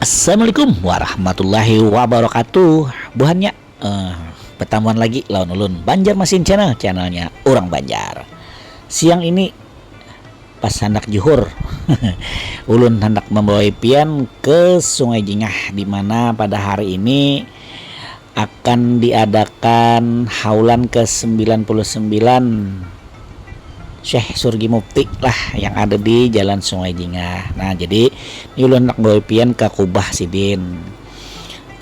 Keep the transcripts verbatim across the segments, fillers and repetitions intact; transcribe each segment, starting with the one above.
Assalamualaikum warahmatullahi wabarakatuh. Buhannya eh, pertemuan lagi lawan ulun Banjarmasin Channel, channelnya orang Banjar. Siang ini pas handak juhur, ulun handak membawa pian ke Sungai Jingah, di mana pada hari ini akan diadakan haulan ke sembilan puluh sembilan Syekh Surgi Mufti lah yang ada di Jalan Sungai Jingah. Nah, jadi ini ulun handak bawa pian ke kubah sidin.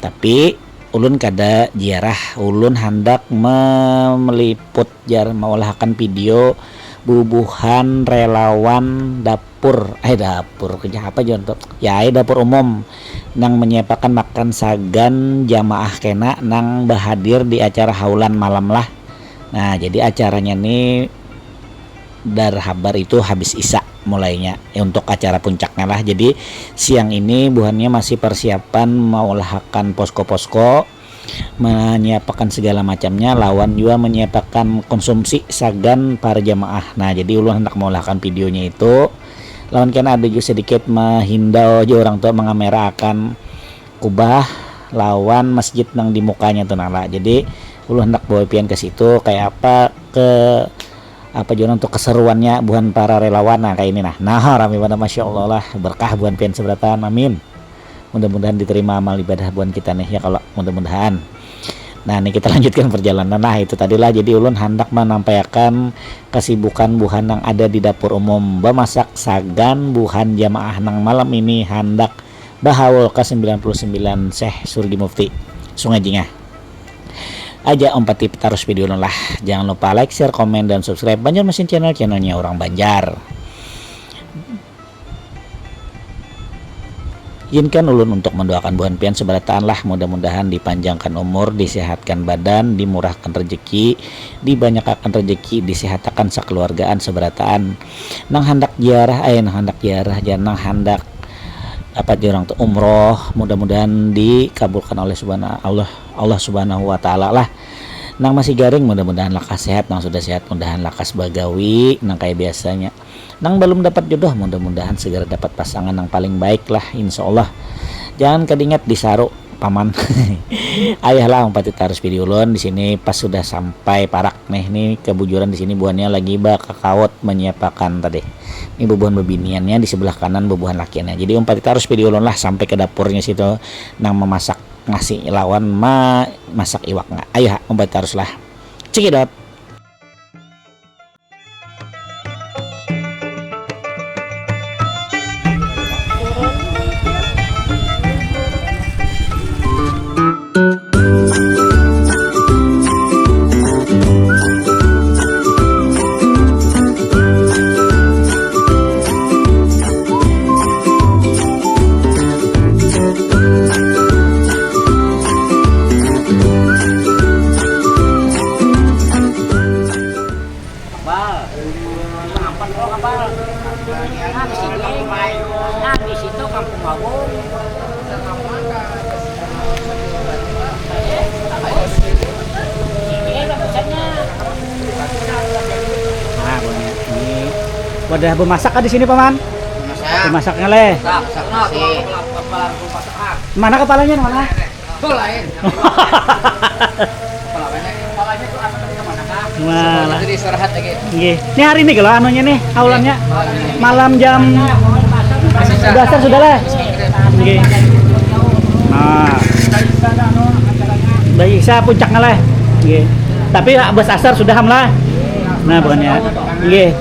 Tapi ulun kada ziarah, ulun handak meliput jar, maulah akan video bubuhan relawan dapur, eh dapur kerja apa Jon tuh? Ya, eh, dapur umum nang menyiapakan makan sagan jamaah kena nang bahadir di acara haulan malam lah. Nah, jadi acaranya nih dar habar itu habis isa mulainya, ya, untuk acara puncaknya lah. Jadi siang ini buhannya masih persiapan maulah akan posko-posko, menyiapakan segala macamnya lawan juga menyiapakan konsumsi sagan para jamaah. Nah, jadi ulun hendak maulah akan videonya itu lawan kena ada juga sedikit menghindau aja orang tua mengameraakan kubah lawan masjid nang di mukanya tuh nala. Jadi ulun hendak bawa pian ke situ kayak apa ke apa juga untuk keseruannya buhan para relawan nah kayak ini nah. Nah, rame banget, masya Allah lah, berkah buhan pian seberataan, amin. Mudah-mudahan diterima amal ibadah buhan kita nih ya, kalau mudah-mudahan. Nah, ini kita lanjutkan perjalanan. Nah, itu tadilah, jadi ulun handak menampaikan kesibukan buhan yang ada di dapur umum, bemasak sagan buhan jamaah nang malam ini handak bahaul ke sembilan puluh sembilan Syekh Surgi Mufti Sungai Jingah. Aja umpati tarus video ulun lah. Jangan lupa like, share, komen, dan subscribe Banjarmasin Channel, channelnya orang Banjar. Izinkan ulun untuk mendoakan buhan pian seberataan lah, mudah-mudahan dipanjangkan umur, disehatkan badan, dimurahkan rezeki, dibanyakakan rezeki, disehatakan sekeluargaan seberataan. Nang handak ziarah, eh nang handak ziarah, jangan nang handak apa orang tuh umroh, mudah-mudahan dikabulkan oleh subhanahu Allah, Allah Subhanahu wa Ta'ala lah. Nang masih garing mudah-mudahan lakas sehat, nang sudah sehat mudahan lakas bagawi nang kayak biasanya. Nang belum dapat jodoh mudah-mudahan segera dapat pasangan yang paling baik lah, insya Allah. Jangan kedingat disaru paman. Ayah lah umpati tarus video ulun di sini pas sudah sampai parak nih, nih kebujuran di sini buahnya lagi bakakaut menyiapakan tadi. Ini bubuhan bebiniannya di sebelah kanan bubuhan lakiannya. Jadi umpati tarus video ulun lah sampai ke dapurnya situ nang memasak nasi lawan ma masak iwaknya. Ayah umpati tarus lah. Cekidot. Kapal. Makan lo kapal. Nah, di sini. Nah, di situ Kampung Agung. Ini bagusannya. Nah, ini wadah bemasak kah di sini, Paman? Bemasak. Bemasaknya leh. Masak, masak nasi. Mana kepalanya, mana? Oh, lain. Kepalanya tuh apa tadi kemana kah? Malah. Jadi istirahat lagi. Nggih. Ini hari ini kalau anunya nih, aulannya. Malam jam dasar sudah lah. Nggih. Nah. Baik, saya puncaknya lah. Nggih. Tapi ya, bas asar sudah ham lah. Nah, bukannya. Nggih.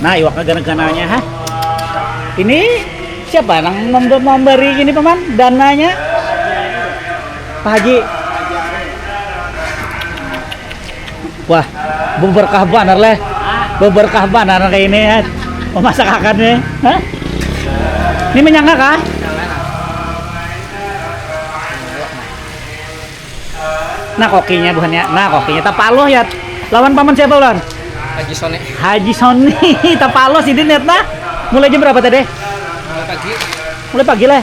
Nah, iwaknya gana-gananya ha. Ini siapa nang mem- memberi ini, Paman? Dananya? Pak Haji. Wah, beberkah banar leh. Beberkah banar kayak ini ya. Memasak akan nih. Hah? Ini menyangka kah? Nah, kokinya buhannya. Nah, kokinya tapaloh ya. Lawan paman siapa, Ulan? Haji Soni. Haji Soni, tapaloh sidin ya, nah. Mulai jam berapa tadi? Mulai pagi. Mulai pagi lah.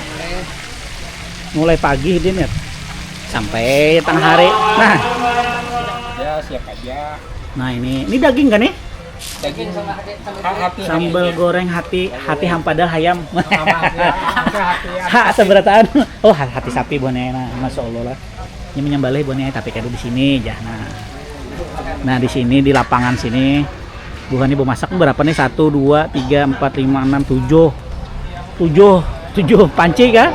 Mulai pagi sidin ya. Sampai tengah hari. Nah. Ya, siap aja. Nah, ini, ini daging kan nih? Daging sama hati, sama hati. Sambal goreng hati, hati hampa dah hayam. Sama hati, hati, hati. Ha, seberataan. Oh, ha- hati sapi buhannya. Nah, masya Allah lah. Ini menyambalih buhannya, tapi kada di sini aja. Nah. Nah, di sini di lapangan sini buhannya bemasak berapa nih? Satu, dua, tiga, empat, lima, enam, tujuh. Tujuh, tujuh panci kah?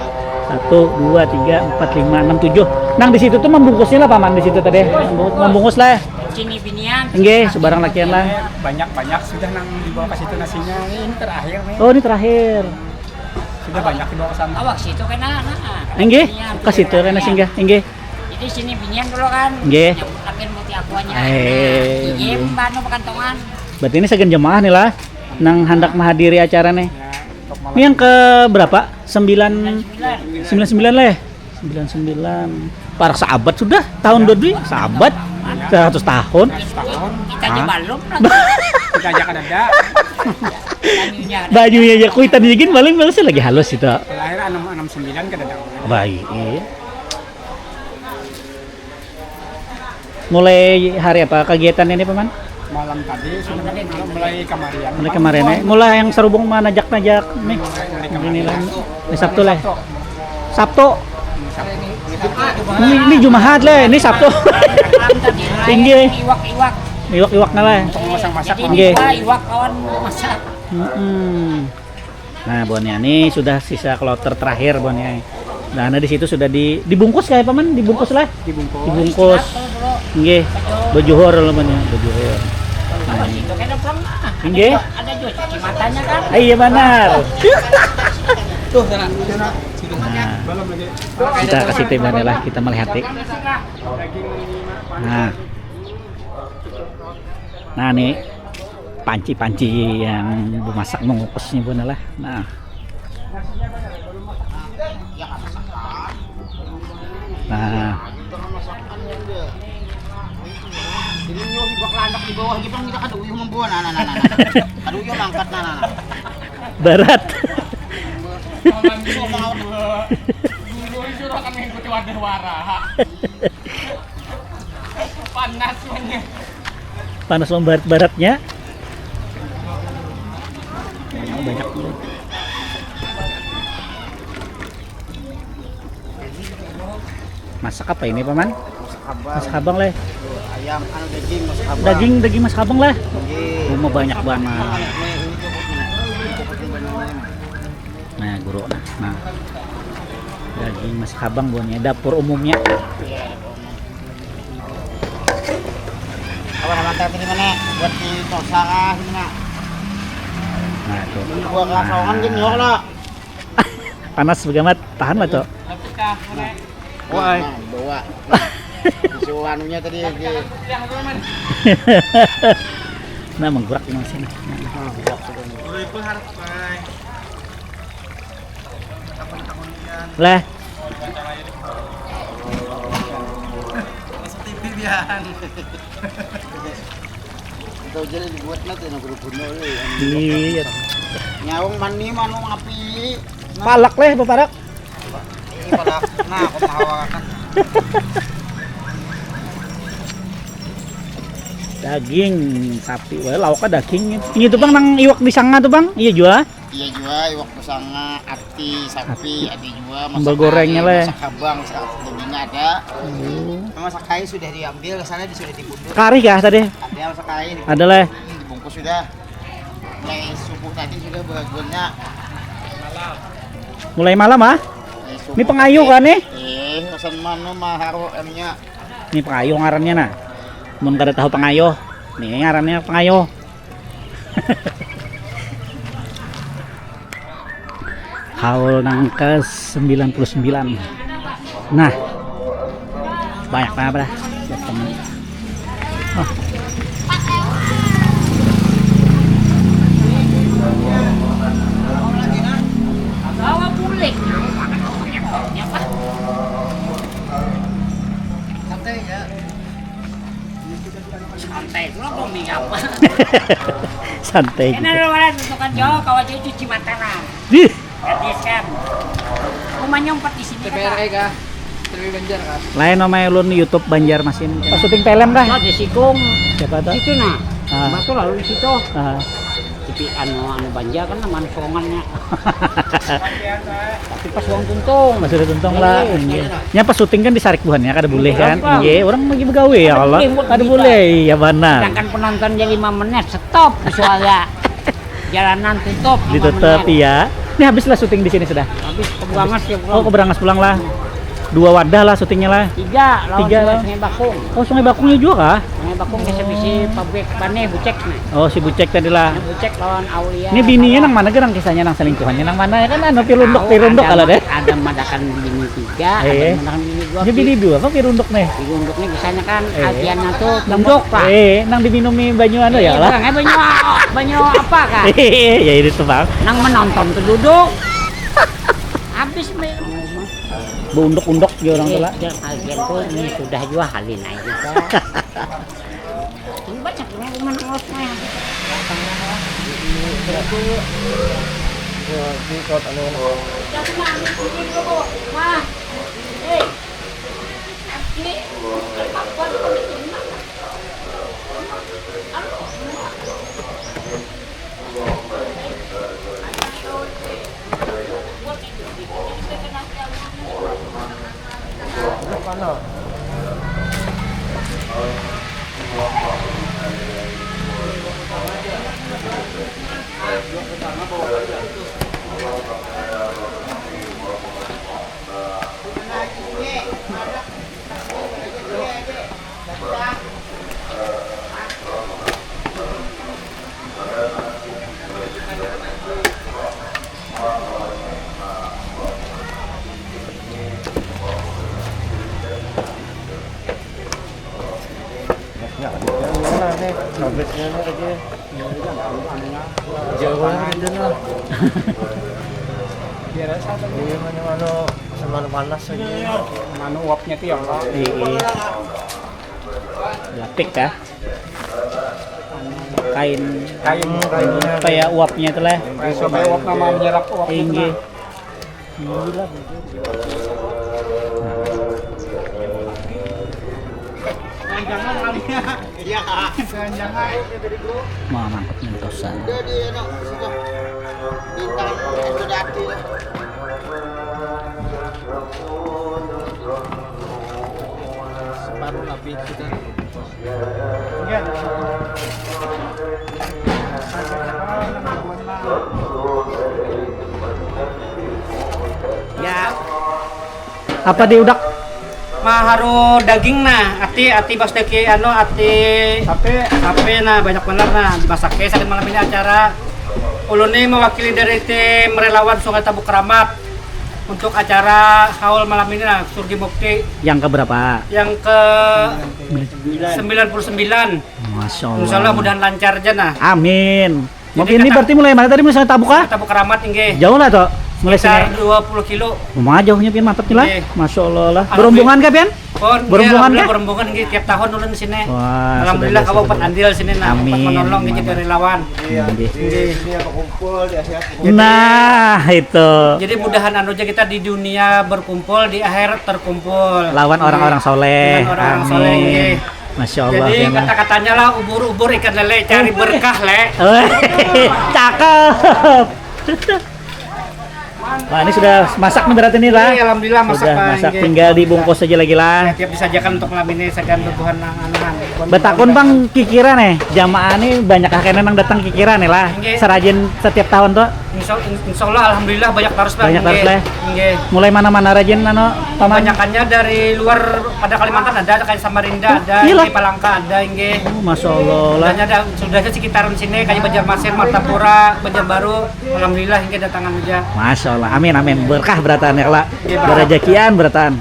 Satu, dua, tiga, empat, lima, enam, tujuh. Nang di situ tuh membungkusnya lah, Paman, di situ tadi. Membungkus lah. Sini binian. Enggak, sebarang lakian lah. Banyak-banyak sudah nang dibawa ke situ nasinya. Ini terakhir nih. Oh, ini terakhir. Sudah banyak dibawa ke sana. Awak situ kena, nah. Enggak, ke situ kena singgah. Enggak. Jadi sini binian dulu kan. Enggak. Nyambut lakian muti akuanya. Eh, iya, enggak. Mbak, nu pakantongan. Berarti ini sagan jemaah nih lah. Nang hendak menghadiri acara nih. Ya, untuk malam. Ini yang ke berapa? Sembilan, sembilan sembilan lah ya? Sembilan sembilan. Parak sahabat sudah tahun dua ribu, sahabat seratus tahun. Kita aja belum lah. Kita aja kada ada. Banyunya aja kuitan dingin paling balasnya lagi halus itu. Lahir enam enam sembilan kada ada. Baik, iya. Mulai hari apa kegiatan ini, Paman? Malam tadi sudah mulai kemarian. Mulai kemarin, eh. Mulai yang serubung manajak-najak nih. Mulai kemarin. Ini lah. Ini Sabtu lah. Sabtu. Ini, ini Jumahat lah, ini Sabtu. Tinggi. Iwak-iwak. Iwak-iwak lah. Untuk masak-masak. Tinggi. Iwak kawan masak. Mm-mm. Nah, buhannya ini sudah sisa kloter terakhir buhannya. Nah, nah, di situ sudah di, dibungkus kayak apa, Man? Dibungkus lah. Dibungkus. Dibungkus. Nggih. Bejuhur lah, Man, ya. Bejuhur. Nah, ini. Nggih. Ada juga cuci matanya kan? Ah, iya, benar. Tuh, sana. Nah, kita kasih tim lah, kita melihat. Nah. Nah, nih. Panci-panci yang bemasak mengukus ni pun lah. Nah. Nah. Jadi nyo hibak landak di bawah gitu kita kada uyuh membuat nah nah nah nah. Kada uyuh mangkat nah nah nah. Barat. Dulu suruh akan mengikuti wadah wara. Panas banget. Panas membarat-baratnya. Banyak. Masak apa ini, Paman? Masak habang. Masak habang, leh. Ayam, anu, daging masak habang. Daging, daging masak habang, leh. Nggih. Rumah banyak banget. Nah, ini, ini, ini, ini, ini, ini. Nah, guru, nah. Nah. Daging masak habang buhannya, dapur umumnya. Iya, dapur umum. Apa nama teh tadi mana? Buat di Tosa kah, sini, Nak? Nah, tuh. Ini buah kelapa kan gini, yo, lah. Panas banget, tahan lah, tuh. Wah. Nah, bawa. Isu anunya tadi di Nah, menggurak di sini. Nah. Nah, gerak sudah. Leh. Masuk T V biar. Tahu jadi dibuat nanti nak guru-guru ni. Iya. Nyawang mani manu ngapi. Palak leh, baparak. Ini palak. Nah, aku mahawakan. Daging sapi, wah, lauknya daging. Ini tuh, Bang, nang iwak di sanga tuh, Bang. Iya jua. Iya jua, iwak besanga, ati, sapi, ada jua. Sambal gorengnya, leh. Masak habang, masak dagingnya ada. Oh. Masak kai sudah diambil, sana di, sudah dibundur. Karih kah tadi? Ada masak kai. Ada, leh. Hmm, dibungkus sudah. Mulai subuh tadi sudah beragunnya. Mulai malam, ah? Mulai subuh. Ini pengayuh tadi, kan, nih? Eh, pesan mana mah haru anunya. Ini pengayuh ngarannya, nah. Mun kada tahu pengayuh, nih ngarannya pengayuh. Haul nang ke sembilan puluh sembilan. Nah. Banyak apa dah? Oh. Bawa bulik. Apa? Santai ya. Santai, gua mau minyak apa? Santai. Ini gitu. Ada orang tutukan jauh, kawan jauh cuci mata lah. Ih. Gratis kan. Rumahnya empat di sini. T P R I kah? T V Banjar kah? Lain nama ulun YouTube Banjarmasin. Pas syuting film kah? Oh, di Sikung. Siapa tuh? Situ nah. Nah, tu lalu di situ. Ah. Tapi anu, anu banja kan, nama anu sokongannya. Tapi pas uang tuntung. Pas udah tuntung lah. Iya. Nya pas syuting kan disarik buhannya, kada boleh kan? Iya, orang lagi begawe ya Allah. Kada boleh, iya banar. Sedangkan penonton jadi lima menit stop soalnya. Jalanan tutup. Ditutup, iya. Ini habis lah syuting di sini sudah. Habis ke Berangas ya pulang. Oh, ke Berangas pulang lah. Dua wadah lah syutingnya lah. Tiga, lawan Tiga, Sungai, lah. Sungai Bakung. Oh, Sungai Bakungnya juga kah? Sungai Bakung bisa bisi pabrik bane Bucek nih. Oh, si Bucek tadi lah. Bucek lawan Aulia. Ini bininya nang mana gerang kisahnya, nang selingkuhannya nang mana ya kan, anu pirunduk pirunduk kalau deh. Ada madakan bini tiga, eh. Ada madakan bini dua. Dia bini dua apa pirunduk nih? Pirunduk nih kisahnya kan eh. Ajiannya tuh tunduk lah. Eh, nang diminumi banyu anu ya eh, lah. Banyu, banyu apa kan? Eh, ya ini tuh bang. Nang menonton tuh duduk. Habis nih. Bunduk-unduk di orang tuh lah. Yang agen tuh ini sudah juga halin aja. Ini banyak yang mana ngosnya. Ini kot anu. Jangan ambil ini dulu, Mah. Hei. Ini tempat buat pemikiran. Jauh banget lah. Biar aja. Iya, mana mana sama panas lagi. Mana uapnya tuh ya, Pak? Iya. Lapik kah? Kain kain kayak uapnya itu lah. Supaya uap nama menyerap uap. Tinggi. Gila. Jangan kali ya. Iya. Jangan. Mau mantap mentosan. Udah di enak semua. Bintang sudah hati lah. Separuh lebih kita. Ya. Apa di udak? Maharu daging nah, ati ati bas daki anu ati sapi sapi nah banyak benar nah dimasak saat malam ini acara ulun ini mewakili dari tim relawan Sungai Tabuk Keramat untuk acara haul malam ini nah Surgi Mukti yang ke berapa? Yang ke sembilan puluh sembilan. Masya Allah. Insya Allah mudahan lancar aja nah. Amin. Jadi ini berarti mulai mana tadi misalnya Tabuk kah? Tabuk Keramat inggih. Jauh lah toh. Mulai sekitar dua puluh kilo. Lumayan jauhnya pian mantap lah. Masya Allah lah. Berombongan kah pian? Oh, berombongan kah? Berombongan inggih tiap tahun ulun sini. Wah, alhamdulillah kawa dapat andil sini nah. Amin. Dapat menolong gitu dari lawan. Iya. Inggih. Nah, itu. Jadi mudahan anu aja kita di dunia berkumpul, di akhir terkumpul. Lawan orang-orang soleh. Lawan orang-orang soleh. Amin. Masya Allah. Jadi ya, kata-katanya lah ubur-ubur ikan lele cari berkah le. Cakep. Nah ini sudah masak nih berarti nih lah. Iya, alhamdulillah masak. Sudah masak, tinggal dibungkus aja lagi lah. Ya, tiap disajikan untuk malam ini sajian bubuhan nang anahan. Betakun bang kikiran eh jamaah nih banyak kena nang datang kikiran nih lah. Serajin setiap tahun tuh. Insya, insya Allah alhamdulillah banyak terus bang. Banyak terus lah. Mulai mana-mana rajin anu paman? Banyakannya dari luar pada Kalimantan ada, ada kayak Samarinda ada, oh, iya lah. Di Palangka ada, inggih. Oh, Masya Allah lah. Sudahnya ada, sudahnya sekitaran sini kayak Banjarmasin, Martapura, Banjarbaru. Alhamdulillah inggih datangan aja. Masya Allah. Amin amin. Berkah berataan ya lah. Berajakian berataan.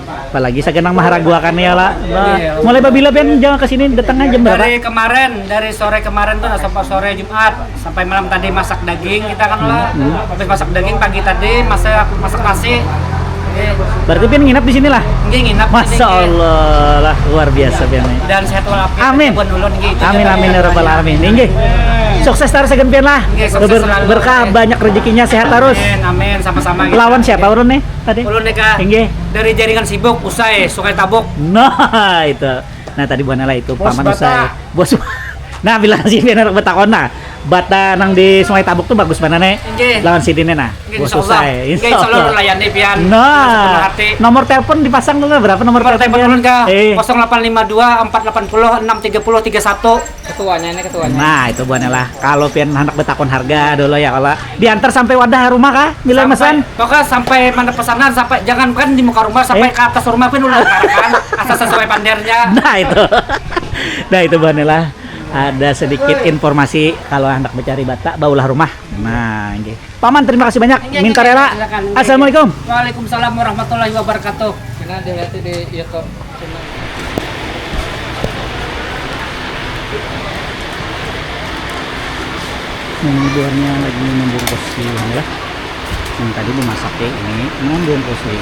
Apalagi sagan nang maharaguakan ya lah. Nah, mulai babila pian jangan ke sini datangnya jam berapa? Dari kemarin, dari sore kemarin tuh sampai sore Jumat, sampai malam tadi masak daging kita kan lah. Hmm. Habis masak daging pagi tadi masak masak nasi. Berarti pian nginap di sini lah? Nggih nginap. Masya Allah lah luar biasa pian. Dan sehat walafiat. Amin. Amin amin ya rabbal alamin. Nggih. Sukses terus sagan pian lah. Berkah banyak rezekinya sehat terus. Amin amin sama-sama. Lawan siapa ulun nih? Tadi? Ulun nih kak. Inggih. Dari jaringan sibuk usai Sungai Tabuk. Nah itu. Nah tadi buahnya lah itu paman usai. Bos. Nah, bila si pian handak batakun nah, bata nang di Sungai Tabuk tu bagus banar ne. Inggih. Lawan sidin ne nah. Inggih, insya Allah. Inggih, insya Allah ulun layani pian. Nah, sepenuh hati. Nomor telepon dipasang tu lah, berapa nomor telepon pian? Nomor telepon ulun kah? Eh. Kosong delapan lima dua, empat delapan puluh, enam tiga puluh, tiga satu. Ketuanya ini, ketuanya. Nah, itu buhannya lah. Kalau pian handak batakun harga dulu ya, kalau diantar sampai wadah rumah kah? Bila mesan? Pokoknya sampai mana pesanan, sampai, jangankan di muka rumah, sampai ke atas rumah pun ulun antarkan. Asal sesuai pandernya. Nah, itu. Nah, itu buhannya lah. Ada sedikit informasi kalau hendak mencari bata, baulah rumah. Nah, nggih. Paman, terima kasih banyak. Nggih, minta nggih, rela. Silakan. Nggih, nggih. Assalamualaikum. Waalaikumsalam warahmatullahi wabarakatuh. Kena dilihat di YouTube. Ini buahnya lagi membungkus sih, ya. Yang tadi memasak ya, ini membungkus sih.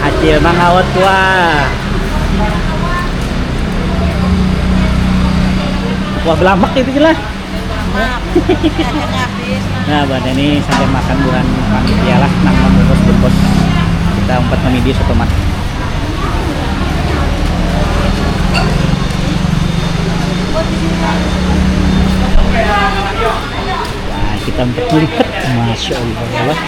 Acil mangawat kuah. Kuah belamak itu jelas. Nah, buat ini sampai makan buhan panitia lah, nang membungkus-bungkus. Kita umpat ke media sotomat. Nah, kita umpat melihat, masya Allah.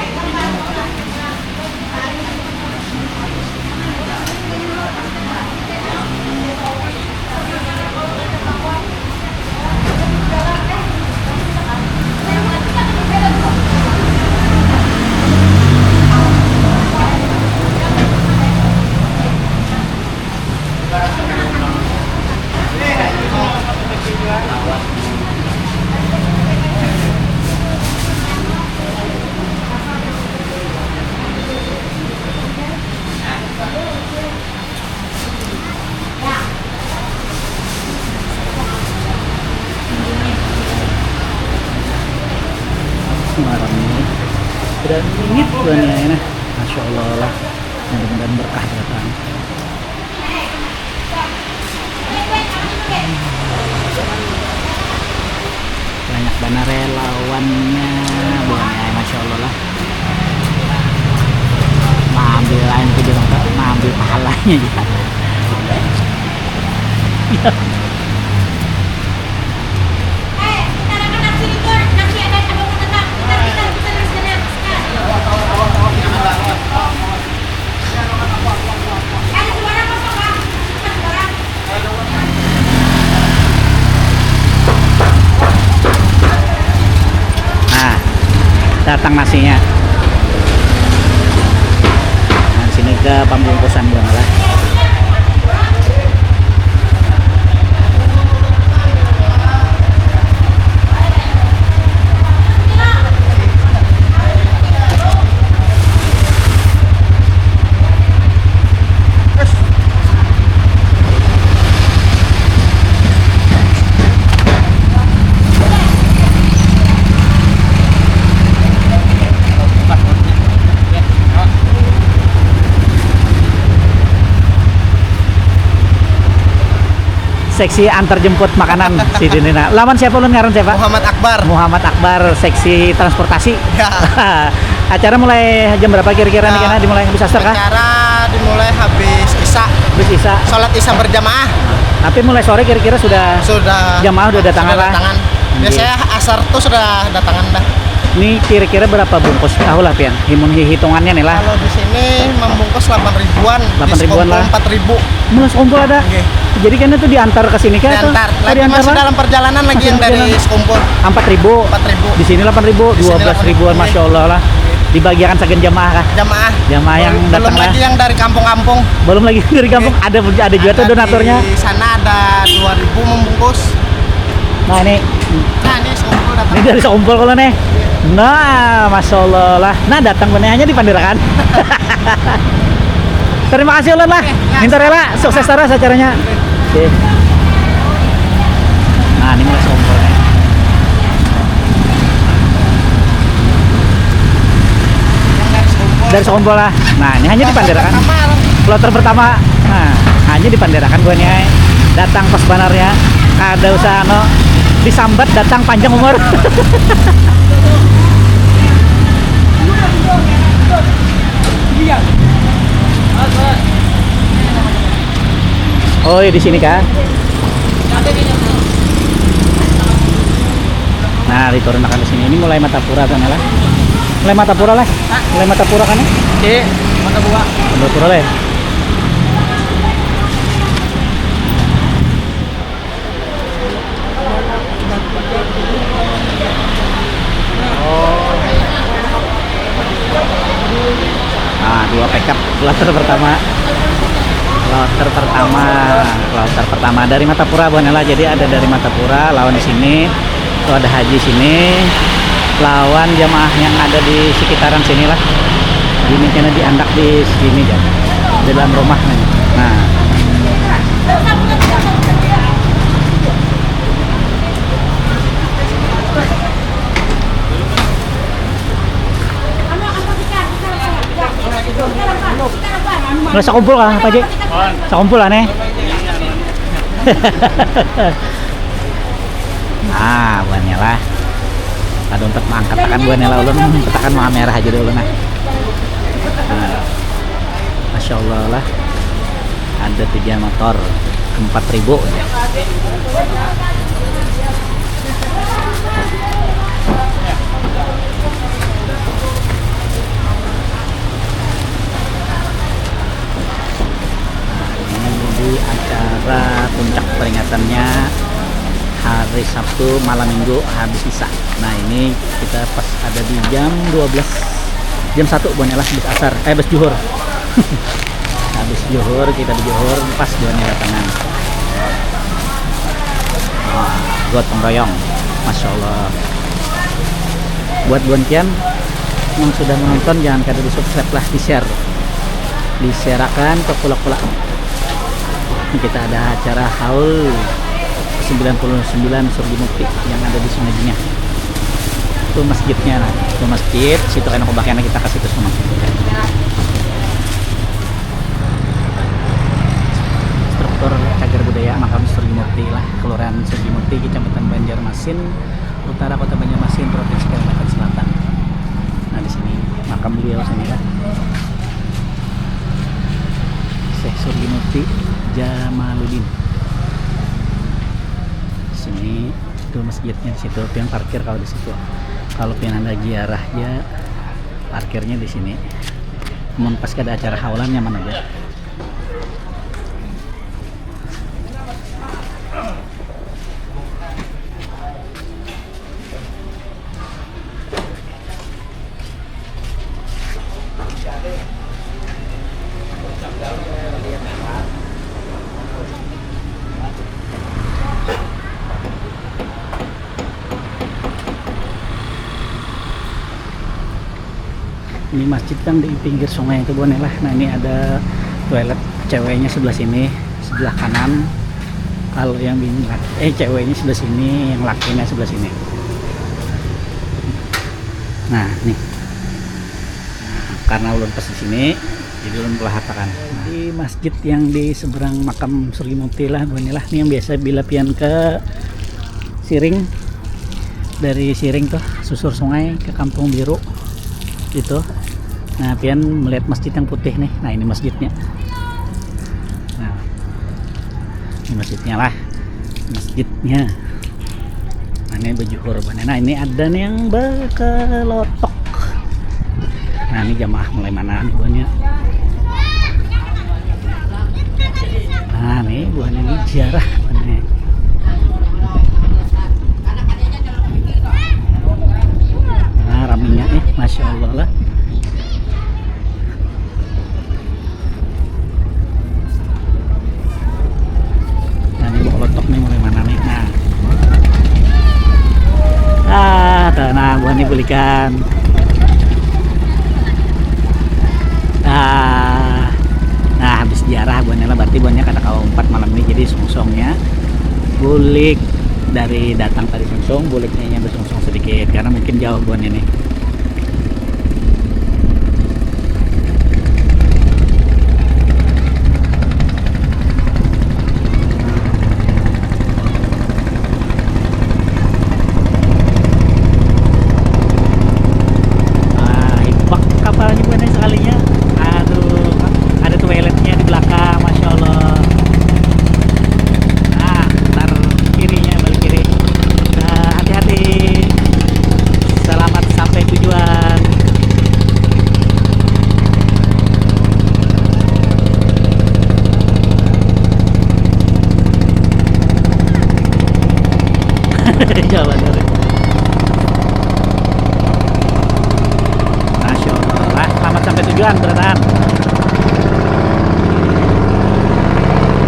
Semaram ini sudah mingit buahnya ini. Masya Allah lah. Mudah-mudahan berkah datang. Banyak banar relawannya, buhannya, masya Allah lah. Maambil lain tu jangan lupa, maambil pahalanya juga. Nah, datang nasinya. Nah, sini ke pembungkusan dulu lah. Seksi antar jemput makanan si Dinina. Lawan siapa ulun ngaran siapa? Muhammad Akbar. Muhammad Akbar, seksi transportasi. Ya. Acara mulai jam berapa kira-kira nih, kena dimulai habis asar kah? Acara dimulai habis Isya. Habis Isya. Salat Isya berjamaah. Tapi mulai sore kira-kira sudah. Sudah. Jamaah udah datangan lah. Sudah datangan. Iya. Biasanya asar tuh sudah datangan dah. Ini kira-kira berapa bungkus? Tahu lah pian. Himun hi-, hitungannya nih lah. Kalau di sini membungkus delapan ribuan, delapan ribuan lah. Di Sekumpul empat ribu. Mulai Sekumpul ada. Oke. Jadi kena tuh diantar ke sini kah atau? Diantar. Oh, lagi diantar masih lah? Dalam perjalanan lagi. Masih yang dari dalam perjalanan. Sekumpul. Empat ribu. Empat ribu. Di sini delapan ribu, di sini dua belas ribuan, delapan ribu. Masya Allah lah. Dibagiakan sagan jamaah kah? Jamaah. Jamaah yang belum, datang belum lah. Lagi yang dari kampung-kampung. Belum lagi dari kampung. Oke. Ada, ada juga tuh donaturnya. Di sana ada dua ribu membungkus. Nah, ini. Nah, ini Sekumpul datang. Ini dari Sekumpul kalau nih. Nah, masya Allah lah. Nah, datang benih hanya dipandirakan. Terima kasih ulun lah. Oke, ya. Minta rela, sukses terus acaranya. Oke. Nah, ini mulai Sekumpul nih. Yang dari Sekumpul. Dari Sekumpul lah. Nah, ini hanya dipandirakan. Kloter pertama lah. Kloter pertama. Nah, hanya dipandirakan gua nih, ay. Datang pas banarnya, kada usah anu, disambat datang panjang umur. Oi, di sini kah? Nah, diturunakan di sini. Ini mulai Martapura kan lah. Mulai Martapura lah. Mulai Martapura kan? Iya, Martapura. Martapura lah. Nah, dua pickup kloter pertama. Kloter pertama, kloter pertama dari Martapura, buhannya lah. Jadi ada dari Martapura lawan di sini. Tuh ada haji sini lawan jamaah yang ada di sekitaran sini lah. Ini kena diandak di sini ya. Di dalam rumah nih. Nah. Lah, sakumpul kah, Pak Ji? Sakumpul lah nih. Nah, buhannya lah. Kada untuk mengangkat akan buhannya lah, ulun angkat akan kamera aja dulu nah. Nah. Masya Allah lah. Ada tiga motor, empat ribu. Ini acara puncak peringatannya hari Sabtu malam minggu habis Isa. Nah, ini kita pas ada di jam dua belas, jam satu buhannya lah, habis asar, eh, habis juhur. Habis juhur, kita berjuhur, pas buhannya datangan. Wah, gotong royong. Masya Allah. Buat buhan pian yang sudah menonton, jangan kada di-subscribe lah, di-share. Di-share-akan ke pula-pula. Ini kita ada acara haul sembilan puluh sembilan Surgi Mukti yang ada di Sungai Jingah. Itu masjidnya, nah. Itu masjid, situ kena kubakian kita ke situ semua. Struktur Cagar Budaya Makam Surgi Mukti lah, Kelurahan Surgi Mukti, Kecamatan Banjarmasin Utara, Kota Banjarmasin, Provinsi Kalimantan Selatan. Nah, di sini makam beliau sini lah. Syekh Surgi Mukti Jamaluddin. Sini itu masjidnya di situ, pian parkir kalau di situ. Kalau pian ada ziarah ya parkirnya di sini. Mun pas kada acara haulan nyaman aja. Ini masjid yang di pinggir sungai itu, buhannya lah. Nah, ini ada toilet ceweknya sebelah sini, sebelah kanan. Kalau yang bini laki, eh, ceweknya sebelah sini, yang lakinya sebelah sini. Nah, nih. Nah, karena ulun pas di sini, jadi ulun pelahatakan. Nah, di masjid yang di seberang makam Surgi Mukti lah, buhannya lah. Ini yang biasa bila pian ke Siring, dari Siring tuh susur sungai ke Kampung Biru itu. Nah, pian melihat masjid yang putih nih. Nah, ini masjidnya. Nah, ini masjidnya lah. Masjidnya. Nah, ini bejuhur buhannya. Nah, ini ada nih yang bekelotok. Nah, ini jamaah mulai mana nih buhannya. Nah, nih buhannya ini ziarah buhannya. Nah, raminya eh, masya Allah lah. Nah, ini mau lotok nih mulai mana nih? Nah. Ah, tuh, nah, buhannya bulikan. Ah. Nah, habis ziarah buhannya lah, berarti buhannya kada kawa umpat malam ini, jadi sungsungnya bulik dari datang tadi sungsung, buliknya yang bersungsung sedikit karena mungkin jauh buhannya nih. Kan berataan.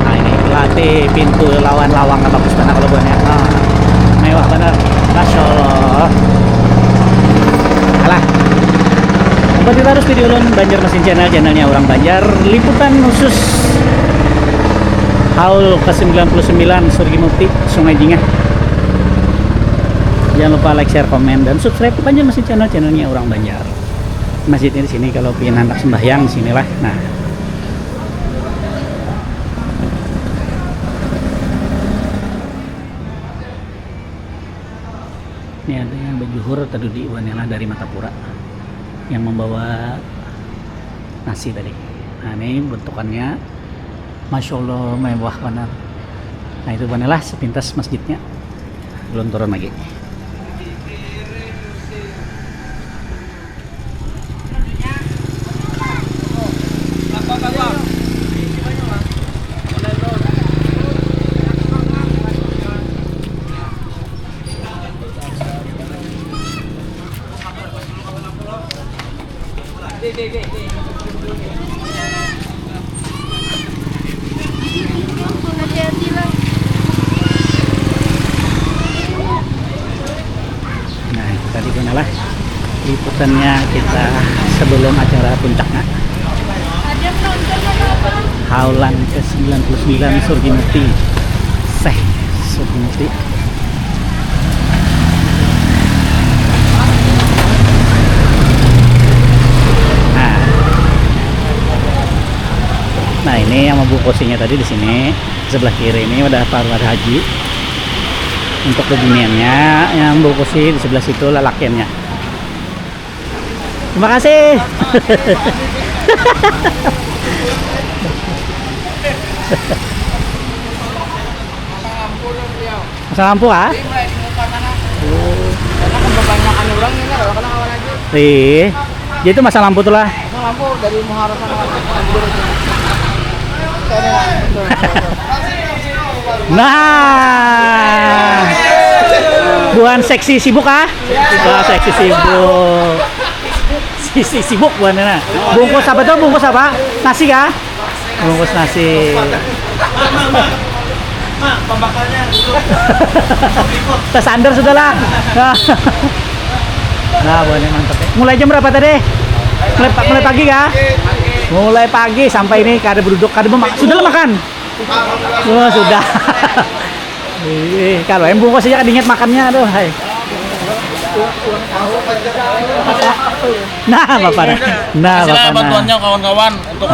Nah, ini pelatih pintu lawan lawang bagus banget kalau buahnya. Nah, mewah banget. Masya Allah. Alah. Berarti terus video ulun Banjarmasin Channel, channelnya orang Banjar, liputan khusus Haul ke sembilan puluh sembilan Surgi Mukti, Sungai Jingah. Jangan lupa like, share, komen, dan subscribe ke Banjarmasin Channel, channelnya orang Banjar. Masjidnya di sini kalau pengen handak sembahyang di sinilah. Nah. Ini ada yang berjuhur tadi di Wanela dari Martapura yang membawa nasi tadi. Nah, ini bentukannya Masya Allah mewah benar. Nah, itu Wanela sepintas masjidnya. Belum turun lagi. Nah, tadi kan lah liputannya kita sebelum acara puncaknya. Haulan ke sembilan puluh sembilan Surgi Mukti. Seh, Surgi Mukti. Nah. Nah, ini yang membungkusinya tadi di sini, sebelah kiri ini udah Pak Haji. Untuk bebiniannya yang membungkusi di sebelah situ lalakiannya. Terima kasih. Pasang lampu ah? Karena kebanyakan orang ini kalau kena kawan aja. Iya. Jadi itu masang lampu tuh lah. Pasang lampu dari Muharram sana. Nah. Buhan seksi sibuk ah? Wah, seksi sibuk. Sisi sibuk buhannya nah. Bungkus apa tuh? Bungkus apa? Nasi kah? Bungkus nasi. Nah, pembakalnya dulu. Tersandar sudah lah. Nah, buahnya mantap ya. Mulai jam berapa tadi? Mulai, pa- mulai pagi kah? Mulai pagi sampai ini kada beruduk, kada memak. Sudah lah makan. Oh, sudah. Ih, kalau em bungkus aja kada ingat makannya, aduh, hai. Nah, bapak nah. Nah, makasih lah bapak nah. Bantuannya kawan-kawan untuk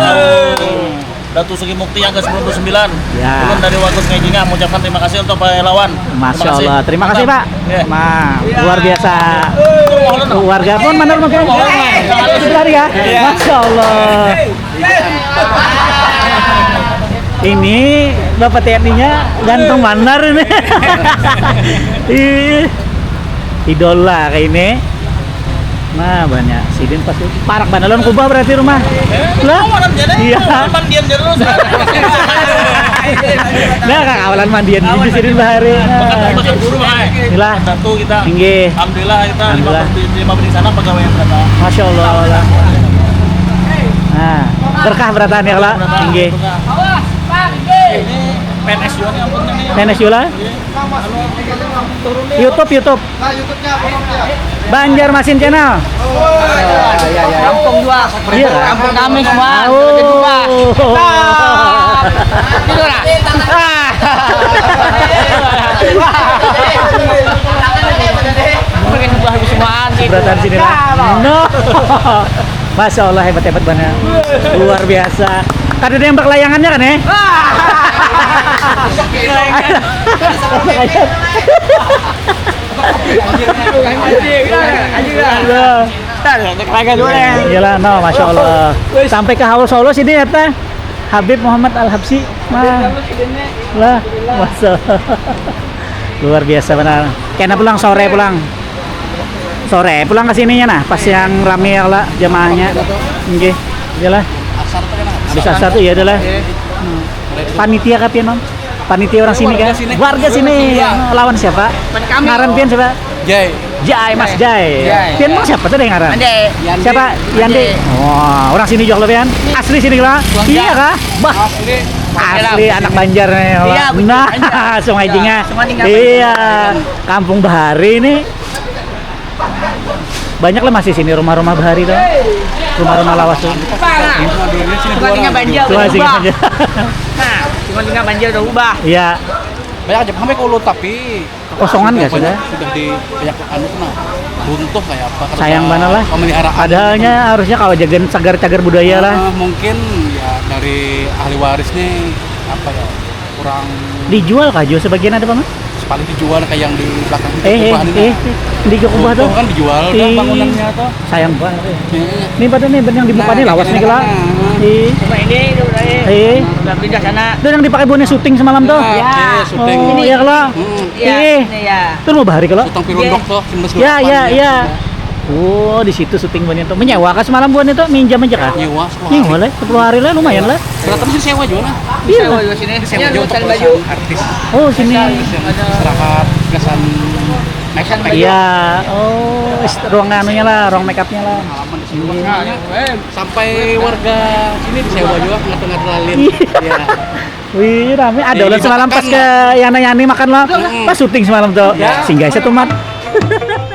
Datu Sugi Mukti yang ke sembilan puluh sembilan. Ya. Ulun dari Wagus Ngejinga mengucapkan terima kasih untuk Pak Elawan. Masya Allah. Terima kasih, Pak. Iya. Nah, luar biasa. Warga pun mana rumah kalian? Sebelah ya? Iya. Masya Allah. Ini Bapak T N I-nya ganteng banar ini. Ih, idola kayak ini. Nah, banyak sidin pasti parak banar lawan kubah berarti rumah. Lah, iya. Mandian terus. Nah, kakawalan mandian di sidin bahari. Nah. Bakat guru, Pak. Inilah. Satu kita. Inggih. Alhamdulillah kita lima Alhamdulillah. Belas, lima belas sana pegawai yang berapa? Masya Allah. Nah, berkah berataan ya, Kak? Berkah, inggih. Berkah. Ini P N S juga nih, ampun nih. P N S juga? Inggih. YouTube, YouTube. Nah, YouTube-nya apa, Bang? Banjarmasin Channel. Oh, iya, iya. Kampung dua. Iya. Kampung kami semua. Oh. Kita dua. Nah. Gitu lah. Ah. Makin buah habis semuaan gitu. Seberatan sini lah. Nah, Bang. No. Masya Allah, hebat-hebat banget. Luar biasa. Kada ada yang berkelayangannya kan, eh? Anjir, anjir, anjir. Aduh. Iyalah, no, masya Allah. Sampai ke Haul Solo sini ya, ta? Habib Muhammad Al Habsyi. Nah. Lah, masya Allah. Luar biasa benar. Kena pulang sore pulang. Sore pulang ke sininya nah, pas yang rame ya lah jamaahnya. Nggih. Iyalah. Habis asar tuh ya adalah. Panitia kapian, Om? Panitia orang sini kan? Warga sini. Lawan siapa? Ngaran pian siapa? Jai. Jai, Mas Jai. Jai. Pian mang siapa tuh, ada yang ngaran? Ande. Siapa? Yandi. Ande. Wah, orang sini juga lo, Pian. Asli sini lah. Iya kah? Bah. Asli. Asli anak Banjar nih. Iya, betul. Nah, Sungai Jingah. Iya. Kampung Bahari nih. Banyak lah masih sini rumah-rumah bahari tuh. Rumah-rumah lawas tuh. Sungai Jingah Banjar udah ubah. Nah, Sungai Jingah Banjar udah ubah. Iya. Banyak aja sampai ke ulu tapi kosongan nggak sudah? Sudah di banyak anu kena runtuh kayak apa. Sayang banget lah. Pemeliharaan. Padahalnya harusnya kalau jaga cagar-cagar budaya lah. Ah, mungkin ya dari ahli waris nih apa ya, kurang. Dijual kah Jo sebagian ada, Paman? Paling dijual kayak yang di belakang itu. Eh, eh, kubah nih, eh, nah. Di kubah tuh. Runtuh kan dijual kan bangunannya tuh. Sayang banget. Iya. Ini pada nih, yang di muka nih lawas nih, kela. Nah. Iya. Cuma ini udah, eh. Iya. Udah pindah sana. Itu yang dipakai buatnya syuting semalam tuh. Iya. Iya, syuting. Oh, iya, kela. Hmm. Iya, iya. Itu rumah bahari, kela. Utang pirundok tuh, Mas. Iya, iya, iya. Oh, di situ syuting buatnya tuh. Menyewa kah semalam buatnya tuh? Minjam aja kah? Nyewa, sepuluh hari. Nyewa lah, sepuluh hari lah, lumayan lah. Berapa sih sewa juga, nah? Iya. Sewa juga sini. Sewa juga untuk artis. Oh, sini. Istirahat, kesan. Iya. Oh, ruang anunya lah, ruang make upnya lah. Halaman di sini. Iya. Sampai warga sini disewa juga, ngatur-ngatur lalin. Iya. Iya. Wih, rame. Ada ulah semalam pas ke Yana Yani makan lah. Pas syuting semalam tuh. Iya. Singgah satu mat.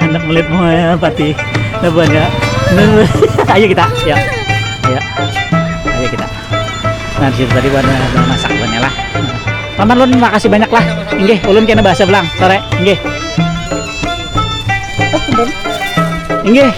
Anak melit mau ya, pati. Nah, buahnya. Ayo kita. Ya. Ya. Ayo kita. Nah, di situ tadi buahnya masak buahnya lah. Paman, lun makasih banyak lah. Inggih, ulun kena bahasa belang. Sore. Inggih. Inggih.